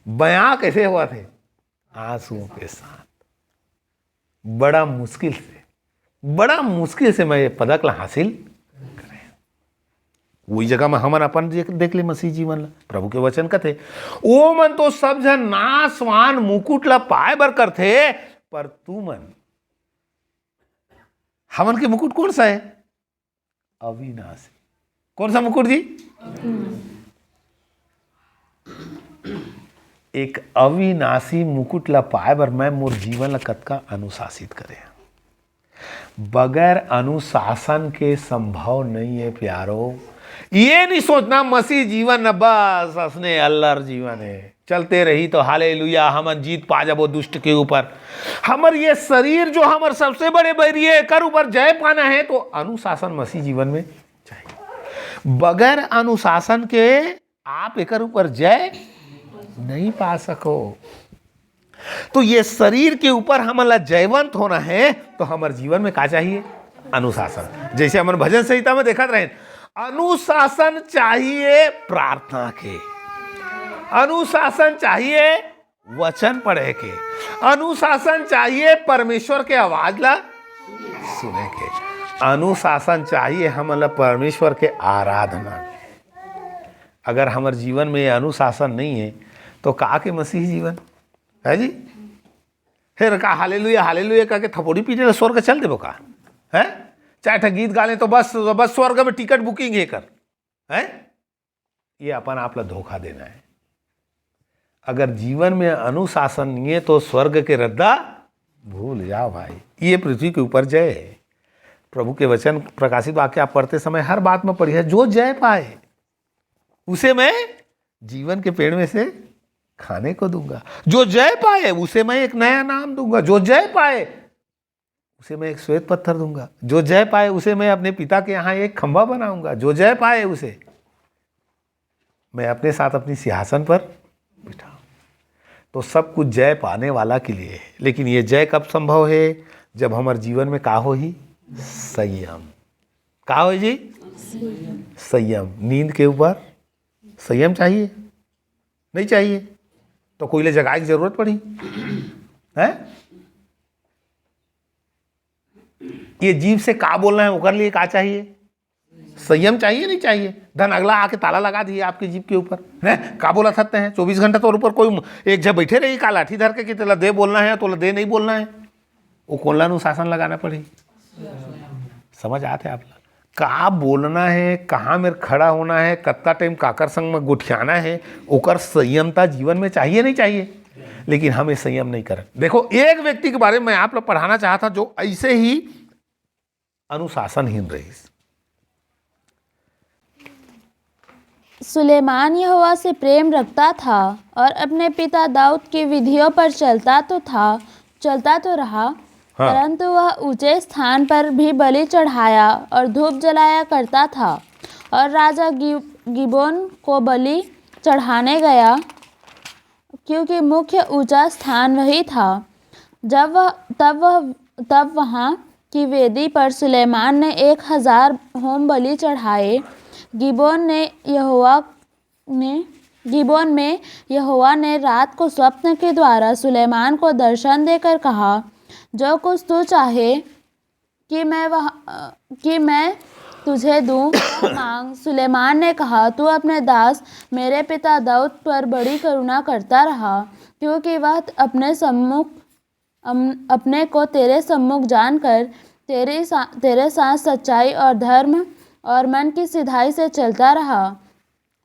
बयां कैसे होवाथे? आंसुओं के साथ। बड़ा मुश्किल से, बड़ा मुश्किल से मैं ये पदक ला हासिल करे। वही जगह में हमन अपन देख, देख ले मसीह जीवन ला। प्रभु के वचन कथे, "ओमन तो सब झन नासवान मुकुट ला पाए बर करथे, पर तुमन," हमन के मुकुट कौन सा है? अविनाशी। कौन सा मुकुट जी? एक अविनाशी मुकुट ला पाए बर मैं मोर जीवन ला कतका अनुशासित करे। बगैर अनुशासन के संभव नहीं है प्यारो। ये नहीं सोचना मसीह जीवन न बस असने अल्लर जीवन है, चलते रही तो हालेलुया, हमन जीत पा जाबो दुष्ट के ऊपर। हमर ये शरीर जो हमर सबसे बड़े बैरी है, एकर ऊपर जय पाना है तो अनुशासन मसीह जीवन में चाहिए। बगैर अनुशासन के आप एकर ऊपर जय नहीं पा सको। तो ये शरीर के ऊपर हमन ला जयवंत होना है तो हमर जीवन में का चाहिए? अनुशासन। जैसे हमन भजन संहिता में देखत रहे, अनुशासन चाहिए प्रार्थना के, अनुशासन चाहिए वचन पढ़े के, अनुशासन चाहिए परमेश्वर के आवाज ला सुने के, अनुशासन चाहिए हमन ला परमेश्वर के आराधना के। अगर हमर जीवन में ये अनुशासन नहीं है तो का के मसीही जीवन है जी? फिर का हालेलुया हालेलुया करके थपोड़ी पीटे ला स्वर्ग चल देबो का? है, चार ठा गीत गा ले तो बस, बस स्वर्ग में टिकट बुकिंग है कर, है? ये अपन आप ला धोखा देना है। अगर जीवन में अनुशासन नहीं है तो स्वर्ग के रद्दा भूल जाओ भाई। ये पृथ्वी के ऊपर जय है। प्रभु के वचन, प्रकाशित वाक्य आप पढ़ते समय हर बात में पढ़िए, जो जय पाए उसे मैं जीवन के पेड़ में से खाने को दूंगा। जो जय पाए उसे मैं एक नया नाम दूंगा। जो जय पाए उसे मैं एक श्वेत पत्थर दूंगा। जो जय पाए उसे मैं अपने पिता के यहाँ एक खंभा बनाऊंगा। जो जय पाए उसे मैं अपने साथ अपनी सिंहासन पर बिठाऊं। तो सब कुछ जय पाने वाला के लिए है। लेकिन ये जय कब संभव है? जब हमारे जीवन में का होही? संयम। का होही जी? संयम। नींद के ऊपर संयम चाहिए, नहीं चाहिए? तो कोई ले जगाए की जरूरत पड़ी है? ये जीभ से का बोलना है, ओकर लिए का चाहिए? संयम चाहिए, नहीं चाहिए? धन अगला आके ताला लगा दिए आपकी जीभ के ऊपर, हैं? का बोला सकते हैं? चौबीस घंटा तो ऊपर कोई एक जगह बैठे रही, का लाठी धर के कि तोला दे बोलना है, तोला दे नहीं बोलना है? वो कोन ला अनुशासन लगाना पड़ी? समझ आते आप ला? का बोलना है, कहाँ मेर खड़ा होना है, कत्ता टाइम काकर संग में गोठियाना है, ओकर संयमता जीवन में चाहिए, नहीं चाहिए? लेकिन हम ये संयम नहीं करन। देखो, एक व्यक्ति के बारे में आप लोग पढ़ाना चाहता जो ऐसे ही अनुशासनहीन रहिस। सुलेमान यहोवा से प्रेम रखता था और अपने पिता दाऊद की विधियों पर चलता तो था, चलता तो रहा, हाँ। परंतु वह ऊंचे स्थान पर भी बलि चढ़ाया और धूप जलाया करता था। और राजा गि-, गिबोन को बलि चढ़ाने गया, क्योंकि मुख्य ऊंचा स्थान वही था। जब वह तब वह तब वहाँ की वेदी पर सुलेमान ने एक हजार होम बलि चढ़ाए। गिबोन ने यहोवा ने गिबोन में यहोवा ने रात को स्वप्न के द्वारा सुलेमान को दर्शन देकर कहा, जो कुछ तू चाहे कि मैं वह कि मैं तुझे दूं, मांग। सुलेमान ने कहा, तू अपने दास मेरे पिता दाऊद पर बड़ी करुणा करता रहा, क्योंकि वह अपने सम्मुख अम- अपने को तेरे सम्मुख जानकर तेरे सा, तेरे साथ सच्चाई और धर्म और मन की सिधाई से चलता रहा।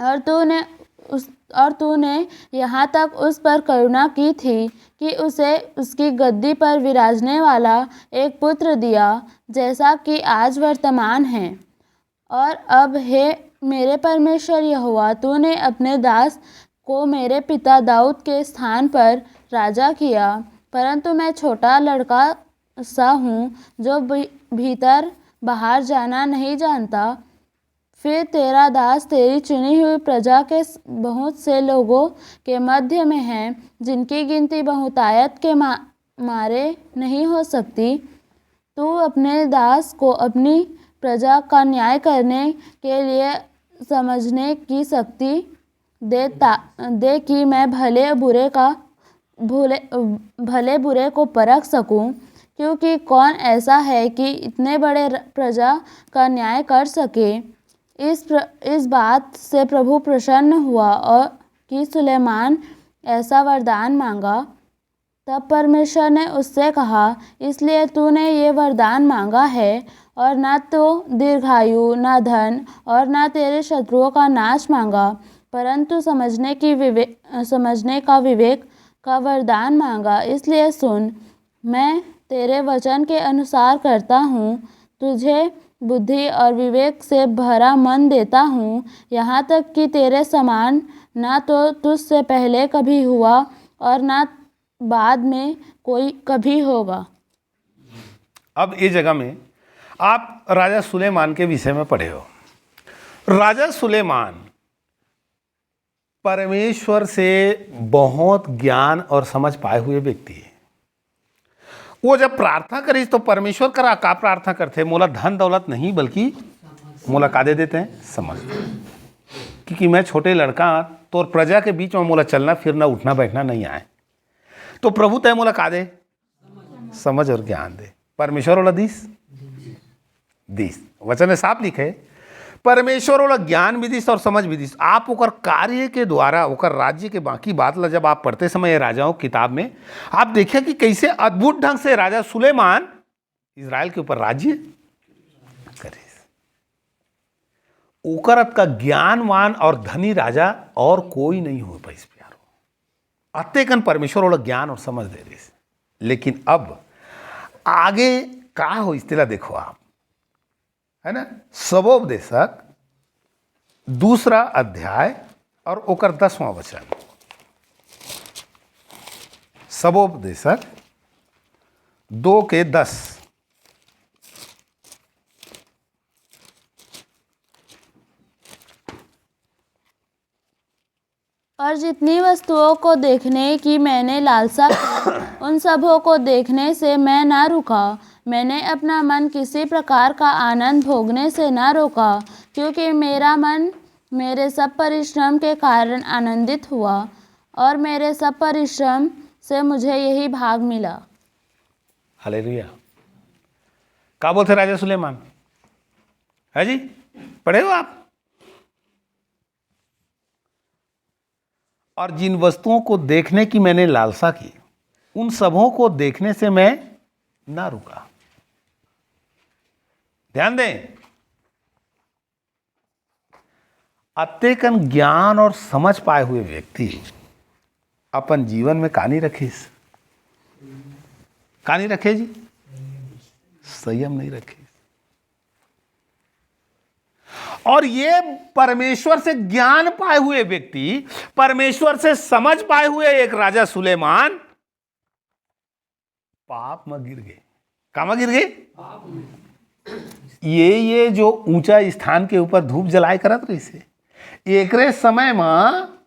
और तूने उस और तूने यहाँ तक उस पर करुणा की थी कि उसे उसकी गद्दी पर विराजने वाला एक पुत्र दिया, जैसा कि आज वर्तमान है। और अब, हे मेरे परमेश्वर यहोवा, तूने अपने दास को मेरे पिता दाऊद के स्थान पर राजा किया, परंतु मैं छोटा लड़का सा हूँ, जो भी- भीतर बाहर जाना नहीं जानता। फिर तेरा दास तेरी चुनी हुई प्रजा के स- बहुत से लोगों के मध्य में है, जिनकी गिनती बहुतायत के मा, मारे नहीं हो सकती। तू अपने दास को अपनी प्रजा का न्याय करने के लिए समझने की शक्ति दे ता दे कि मैं भले बुरे का भले भले बुरे को परख सकूं, क्योंकि कौन ऐसा है कि इतने बड़े र- प्रजा का न्याय कर सके। इस प्र, इस बात से प्रभु प्रसन्न हुआ और कि सुलेमान ऐसा वरदान मांगा। तब परमेश्वर ने उससे कहा, इसलिए तूने ये वरदान मांगा है, और ना तो दीर्घायु, ना धन, और ना तेरे शत्रुओं का नाश मांगा, परंतु समझने की विवे समझने का विवेक का वरदान मांगा। इसलिए सुन, मैं तेरे वचन के अनुसार करता हूँ। तुझे बुद्धि और विवेक से भरा मन देता हूँ, यहाँ तक कि तेरे समान ना तो तुझसे पहले कभी हुआ और ना बाद में कोई कभी होगा। अब ये जगह में आप राजा सुलेमान के विषय में पढ़े हो। राजा सुलेमान परमेश्वर से बहुत ज्ञान और समझ पाए हुए व्यक्ति है। वो जब प्रार्थना करिस तो परमेश्वर करा का प्रार्थना करथे, मोला धन दौलत नहीं बल्कि मोला का दे देते हैं, समझ। क्योंकि मैं छोटे लड़का, तोर प्रजा के बीच में मोला चलना फिरना उठना बैठना नहीं आए, तो प्रभु तय मोला का दे, समझ और ज्ञान दे। परमेश्वर वाला दिस दिस वचन में साफ लिखे, परमेश्वर वाला ज्ञान भी दिस और समझ भी दिस। आप ओकर कार्य के द्वारा ओकर राज्य के बाकी बात ला जब आप पढ़ते समय ये राजाओं की किताब में आप देखिए कि कैसे अद्भुत ढंग से राजा सुलेमान इसराइल के ऊपर राज्य करे। ओकर अतका ज्ञानवान और धनी राजा और कोई नहीं हो पाइस प्यारो। अतेकन परमेश्वर वाला ज्ञान और समझ दे रहिस। लेकिन अब आगे का होइस तेला देखो आप, है ना? सबोपदेशक दूसरा अध्याय और ओकर दसवां वचन। सबोपदेशक दो के दस। और जितनी वस्तुओं को देखने की मैंने लालसा की, उन सबों को देखने से मैं ना रुका। मैंने अपना मन किसी प्रकार का आनंद भोगने से ना रोका। क्योंकि मेरा मन मेरे सब परिश्रम के कारण आनंदित हुआ और मेरे सब परिश्रम से मुझे यही भाग मिला। हालेलुया। का बोलथे राजा सुलेमान? है जी, पढ़े हो आप? और जिन वस्तुओं को देखने की मैंने लालसा की, उन सबों को देखने से मैं ना रुका। ध्यान दें, अतेकन ज्ञान और समझ पाए हुए व्यक्ति अपन जीवन में कानी रखिस, कानी रखे जी, संयम नहीं रखे। और ये परमेश्वर से ज्ञान पाए हुए व्यक्ति, परमेश्वर से समझ पाए हुए एक राजा सुलेमान पाप में गिर गए। कामा गिर गए? ये ये जो ऊंचा स्थान के ऊपर धूप जलाए करत रहिसे, एकरे समय में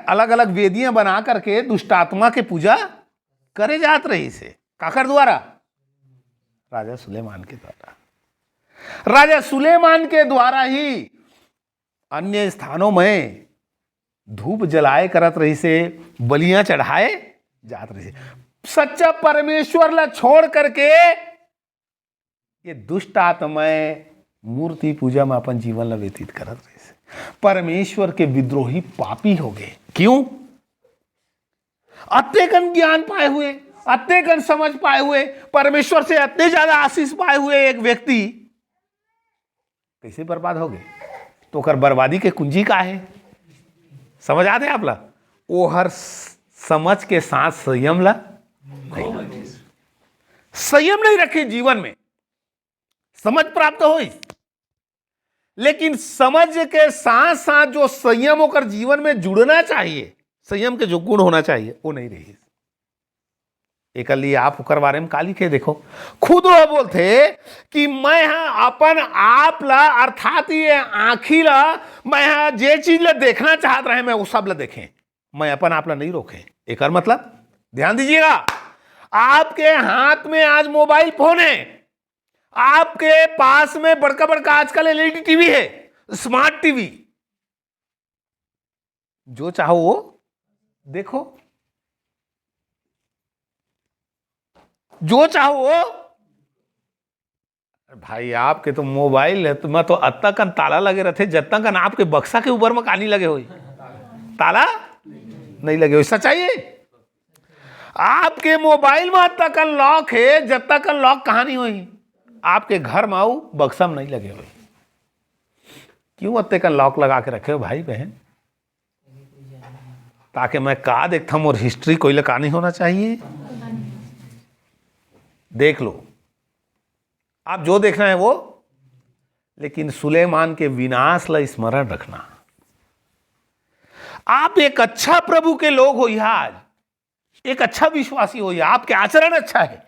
अलग अलग वेदियां बना करके दुष्टात्मा के पूजा करे जात रहिसे। काकर द्वारा? राजा सुलेमान के द्वारा। राजा सुलेमान के द्वारा ही अन्य स्थानों में धूप जलाए करत रहिसे, बलियां चढ़ाए जात रहिसे। सच्चा परमेश्वर ला छोड़ करके ये दुष्ट आत्माएं मूर्ति पूजा में अपन जीवन ला व्यतीत करत रहिसे। परमेश्वर के विद्रोही पापी हो गए। क्यों? अतेकन ज्ञान पाए हुए, अतेकन समझ पाए हुए, परमेश्वर से अतने ज्यादा आशीष पाए हुए एक व्यक्ति कैसे बर्बाद हो गए? तो ओकर बर्बादी के कुंजी का है? समझ आते आप ला? ओहर समझ के साथ संयम ला नहीं रखे। संयम नहीं रखे जीवन में, समझ प्राप्त होई, लेकिन समझ के साथ साथ जो संयम ओकर जीवन में जुड़ना चाहिए, संयम के जो गुण होना चाहिए, वो नहीं रही। एक लिए आप ओकर बारे में का लिखे? देखो, खुद वो बोलथे कि मैं हा अपन आप ला, अर्थात ये आँखी ला, मैं हा जे चीज ला देखना चाहत रहे, मैं वो सब ला देखे, मैं अपन आप ला नहीं रोके। एकर मतलब, ध्यान दीजिएगा, आपके हाथ में आज मोबाइल फोन है, आपके पास में बड़का बड़का आजकल एलईडी टीवी है, स्मार्ट टीवी, जो चाहो वो देखो, जो चाहो वो। भाई, आपके तो मोबाइल है, तो मैं तो अत्ता कन ताला लगे रहते, जत्ता कन आपके बक्सा के ऊपर में कानी लगे होई। ताला नहीं लगे होई, सच्चाई है। आपके मोबाइल में अत्ता कन लॉक है, जत्ता कन लॉक कहानी होई, आपके घर में आऊ बक्सा में नहीं लगे होई। क्यों अत्ते कन लॉक लगा के रखे हो भाई बहन? ताकि मैं का देखता हूँ, और हिस्ट्री कोई लगा नहीं होना चाहिए। देख लो, आप जो देखना है वो, लेकिन सुलेमान के विनाश ला स्मरण रखना। आप एक अच्छा प्रभु के लोग हो, आज एक अच्छा विश्वासी हो, आपके आचरण अच्छा है,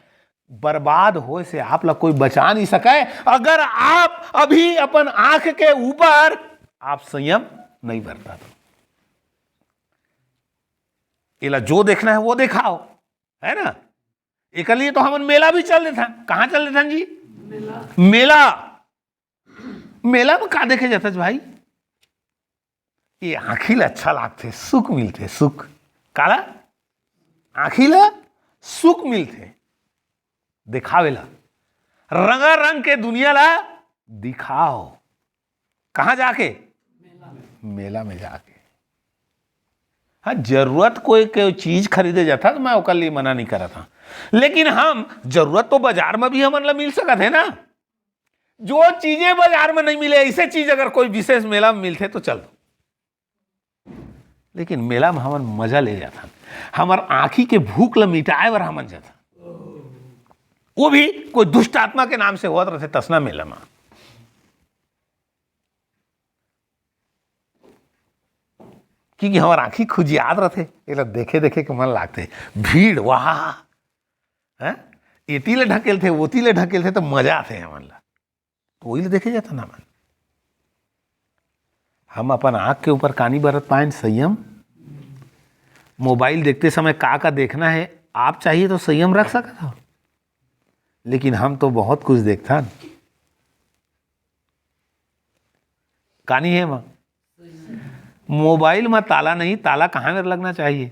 बर्बाद होए से आप ला कोई बचा नहीं सके। अगर आप अभी अपन आंख के ऊपर आप संयम नहीं बरता तो, एला जो देखना है वो देखाओ, है ना? एक लिए तो हमन मेला भी चल देथन। कहाँ चल देथन जी? मेला। मेला में का देखे जाथस भाई? ये आँखी ला अच्छा लागथे, सुख मिलथे, सुख। काला? आँखी ला सुख मिलथे, दिखावे ला, रंगा रंग के दुनिया ला दिखाओ। कहाँ जाके? मेला में जाके। हाँ, जरूरत कोई के चीज खरीदे जाता तो मैं ओकर लिए मना नहीं करत हाँ, लेकिन हम जरूरत तो बाजार में भी हमन ला मिल सकत है ना। जो चीजें बाजार में नहीं मिले, ऐसे चीज अगर कोई विशेष मेला में मिलते तो चल दो, लेकिन मेला में हमन मजा ले जाथन, हमर आँखी के भूख ला मिटाए बर हमन जाथन। वो भी कोई दुष्ट आत्मा के नाम से होत रहते तसना मेला में, क्योंकि हमर आँखी खुजियात रहते, एला देखे देखे के मन लागते। भीड़, वाह, हैं? एती ले ढकेलथे, ओती ले ढकेलथे, तो मजा आथे हमन ला। तो वही ले देखे जाता ना मन। हम अपन आँख के ऊपर कानी बरत पाएन संयम। मोबाइल देखते समय का का देखना है, आप चाहिए तो संयम रख सकत हो, लेकिन हम तो बहुत कुछ देखथन। का नहीं हे एमा? मोबाइल में ताला नहीं, ताला कहाँ मेर लगना चाहिए?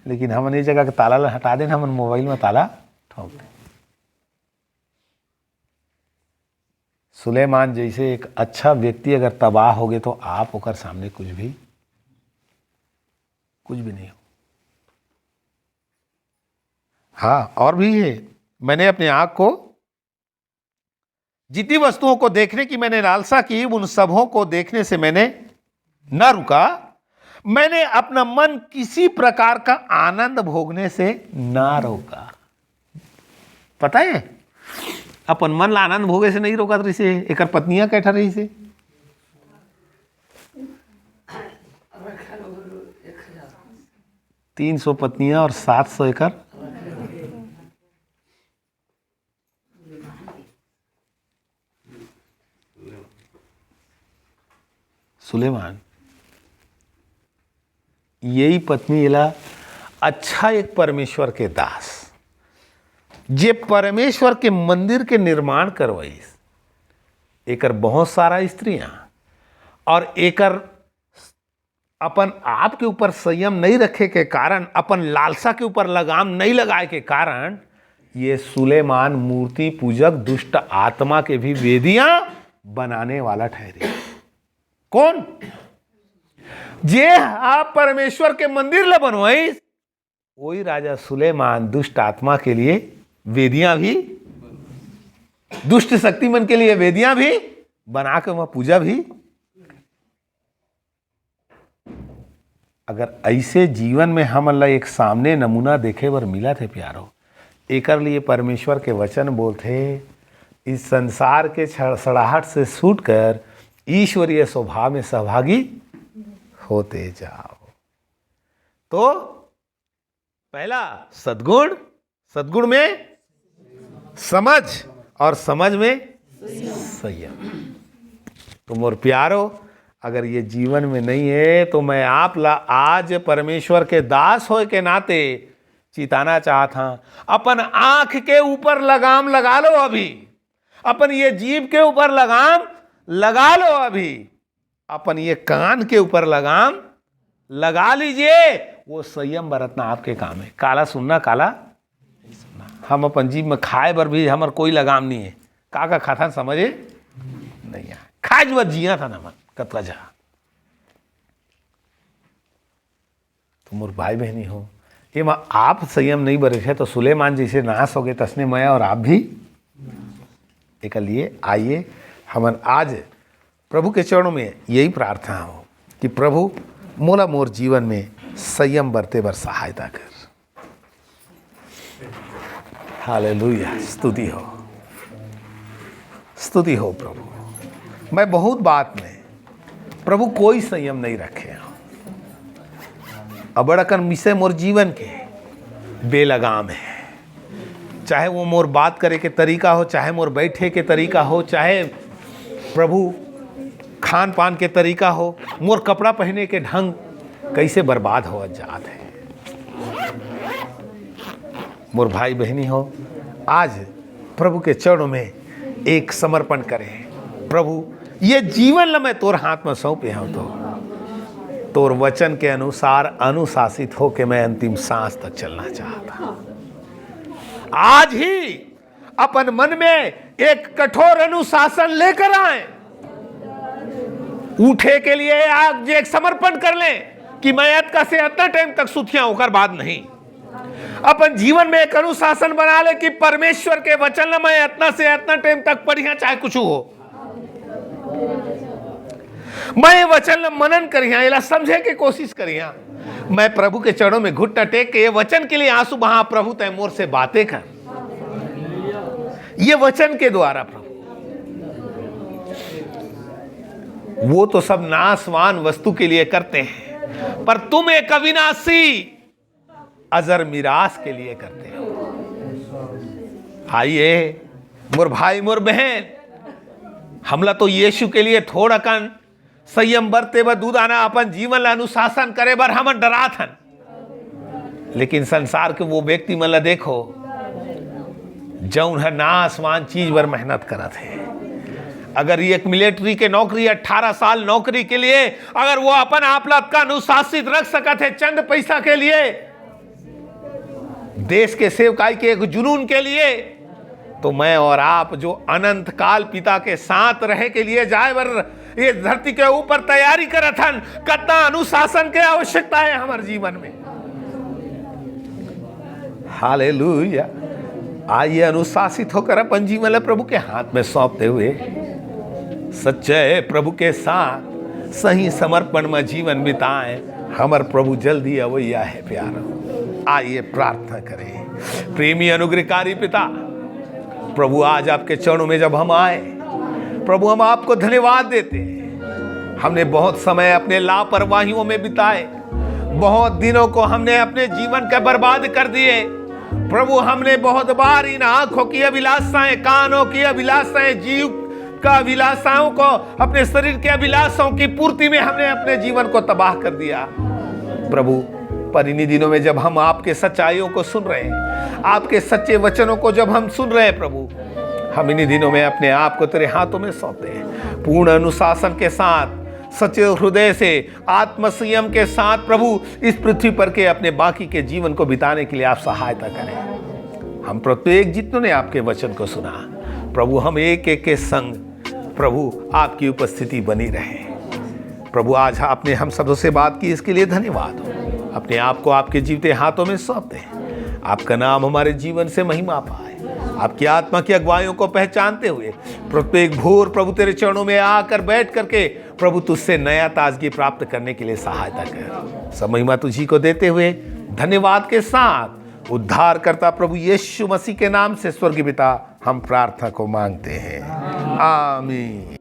लेकिन हमन ये जगह के ताला ला हटा देन, हमन मोबाइल में ताला ठोंक देन। सुलेमान जैसे एक अच्छा व्यक्ति अगर तबाह होगे तो आप ओकर सामने कुछ भी, कुछ भी नहीं हो। हाँ, और भी है, मैंने अपनी आँख को जितनी वस्तुओं को देखने की मैंने लालसा की, उन सबों को देखने से मैंने ना रुका। मैंने अपना मन किसी प्रकार का आनंद भोगने से ना रोका। पता है, अपन मन ला आनंद भोगे से नहीं रोकत रहिसे। एकर पत्नियां कैठा रहिसे? तीन सौ पत्नियां और सात सौ एकर। सुलेमान, यही पत्नी एला अच्छा एक परमेश्वर के दास, जे परमेश्वर के मंदिर के निर्माण करवाइस, एकर बहुत सारा स्त्रियां, और एकर अपन आप के ऊपर संयम नहीं रखे के कारण, अपन लालसा के ऊपर लगाम नहीं लगाए के कारण, ये सुलेमान मूर्ति पूजक दुष्ट आत्मा के भी वेदियां बनाने वाला ठहरे। कौन? जे आप परमेश्वर के मंदिर ला बनवाइस, वही राजा सुलेमान दुष्ट आत्मा के लिए वेदियां भी, दुष्ट शक्ति मन के लिए वेदियां भी बना के वहां पूजा भी। अगर ऐसे जीवन में हमन ला एक सामने नमूना देखे बर मिलत हे प्यारो, एकर लिए परमेश्वर के वचन बोलथे, इस संसार के छड़-, सड़ाहट से छूटकर ईश्वरीय स्वभाव में सहभागी होते जाओ। तो पहला सद्गुण, सद्गुण में समझ और समझ में संयम। तो मोर प्यारो, अगर ये जीवन में नहीं है तो मैं आप ला आज परमेश्वर के दास होए के नाते चिताना चाहत हां, अपन आंख के ऊपर लगाम लगा लो अभी, अपन ये जीभ के ऊपर लगाम लगा लो अभी, अपन ये कान के ऊपर लगाम लगा लीजिए। वो संयम बरतना आपके काम है। काला सुनना, काला सुनना। हम अपन जीभ में खाए बर भी हमर कोई लगाम नहीं है। का का खाथन समझे नहीं आए। खाए बर जियत हन हमन कतका जगह। तो मोर भाई बहनी हो, एमा आप संयम नहीं बरते तो सुलेमान जैसे नाश हो गए, तसने मैं और आप भी। एकर लिए आइए, हमन आज प्रभु के चरणों में यही प्रार्थना हो कि प्रभु, मोला मोर जीवन में संयम बरते बर सहायता कर। हालेलुया, स्तुति हो, स्तुति हो प्रभु। मैं बहुत बात में, प्रभु, कोई संयम नहीं रखे हंव। अबड़ अकन विषय मोर जीवन के बेलगाम है, चाहे वो मोर बात करे के तरीका हो, चाहे मोर बैठे के तरीका हो, चाहे प्रभु खान पान के तरीका हो, मोर कपड़ा पहने के ढंग कैसे बर्बाद हो जात है। मोर भाई बहनी हो, आज प्रभु के चरणों में एक समर्पण करें। प्रभु, ये जीवन ला मैं तोर हाथ में सौंपे हंव, तो तोर वचन के अनुसार अनुशासित होके मैं अंतिम सांस तक चलना चाहता हूं। आज ही अपन मन में एक कठोर अनुशासन लेकर आए, उठे के लिए आज एक समर्पण कर लें कि मैं अतका से अतना टाइम तक सुतिया, ओकर बाद नहीं। अपन जीवन में एक अनुशासन बना ले कि परमेश्वर के वचन ला मैं अतना से अतना टाइम तक पढ़िया, चाहे कुछ हो। मैं ये वचन ला मनन करिया, एला समझे के कोशिश करिया। मैं प्रभु के चरणों में घुटना टेक के ये वचन के लिए आंसू बहा, प्रभु तय मोर से बातें कर। ये वचन के द्वारा प्रभु, वो तो सब नाशवान वस्तु के लिए करते हैं, पर तुम एक अविनाशी अजर मिरास के लिए करते हो। आइए मोर भाई, मोर बहन, हमला तो यीशु के लिए थोड़कन संयम बरते बर, दू दाना अपन जीवन ला अनुशासन करे बर हमन डरात हन, लेकिन संसार के वो व्यक्ति मन ला देखो, जौन ह नाशवान चीज बर मेहनत करत हे। अगर ये एक मिलिट्री के नौकरी, अठारह साल नौकरी के लिए अगर वो अपन आप ला अतका अनुशासित रख सकत हे चंद पैसा के लिए, देश के सेवकाई के एक जुनून के लिए, तो मैं और आप जो अनंत काल पिता के साथ रहे के लिए जाए बर ये धरती के ऊपर तैयारी करत हन, कतना अनुशासन के आवश्यकता है हमारे जीवन में। हालेलुया। आइए अनुशासित होकर अपन जीवन ला प्रभु के हाथ में सौंपते हुए सच्चे प्रभु के साथ सही समर्पण में जीवन बिताएं। हमर प्रभु जल्दी अवैया है प्यारो। आइए प्रार्थना करें। प्रेमी अनुग्रहकारी पिता, प्रभु आज आपके चरणों में जब हम आए, प्रभु हम आपको धन्यवाद देते हैं। हमने बहुत समय अपने लापरवाहियों में बिताए, बहुत दिनों को हमने अपने जीवन का बर्बाद कर दिए। प्रभु हमने बहुत बार इन आंखों की अभिलाषाएं, कानों की अभिलाषाएं, जीव का अभिलाषाओं को, अपने शरीर के अभिलाषाओं की पूर्ति में हमने अपने जीवन को तबाह कर दिया प्रभु। पर इन्हीं दिनों में जब हम आपके सच्चाइयों को सुन रहे हैं, आपके सच्चे वचनों को जब हम सुन रहे हैं प्रभु, हम इन्हीं दिनों में अपने आप को तेरे हाथों में सौंपते हैं। पूर्ण अनुशासन के साथ, सच्चे हृदय से, आत्मसंयम के साथ प्रभु इस पृथ्वी पर के अपने बाकी के जीवन को बिताने के लिए आप सहायता करें। हम प्रत्येक जितनों ने आपके वचन को सुना प्रभु, हम एक एक के संग प्रभु आपकी उपस्थिति बनी रहे। प्रभु आज आपने हम सबसे बात की, इसके लिए धन्यवाद हो। अपने आप को आपके जीवते हाथों में सौंपते हैं। आपका नाम हमारे जीवन से महिमा पाए। आपकी आत्मा की अगुवाइयों को पहचानते हुए प्रत्येक भोर प्रभु तेरे चरणों में आकर बैठ करके प्रभु तुझसे नया ताजगी प्राप्त करने के लिए सहायता कर। सब महिमा तुझी को देते हुए धन्यवाद के साथ उद्धारकर्ता प्रभु यीशु मसीह के नाम से स्वर्गीय पिता हम प्रार्थना को मांगते हैं। आमीन।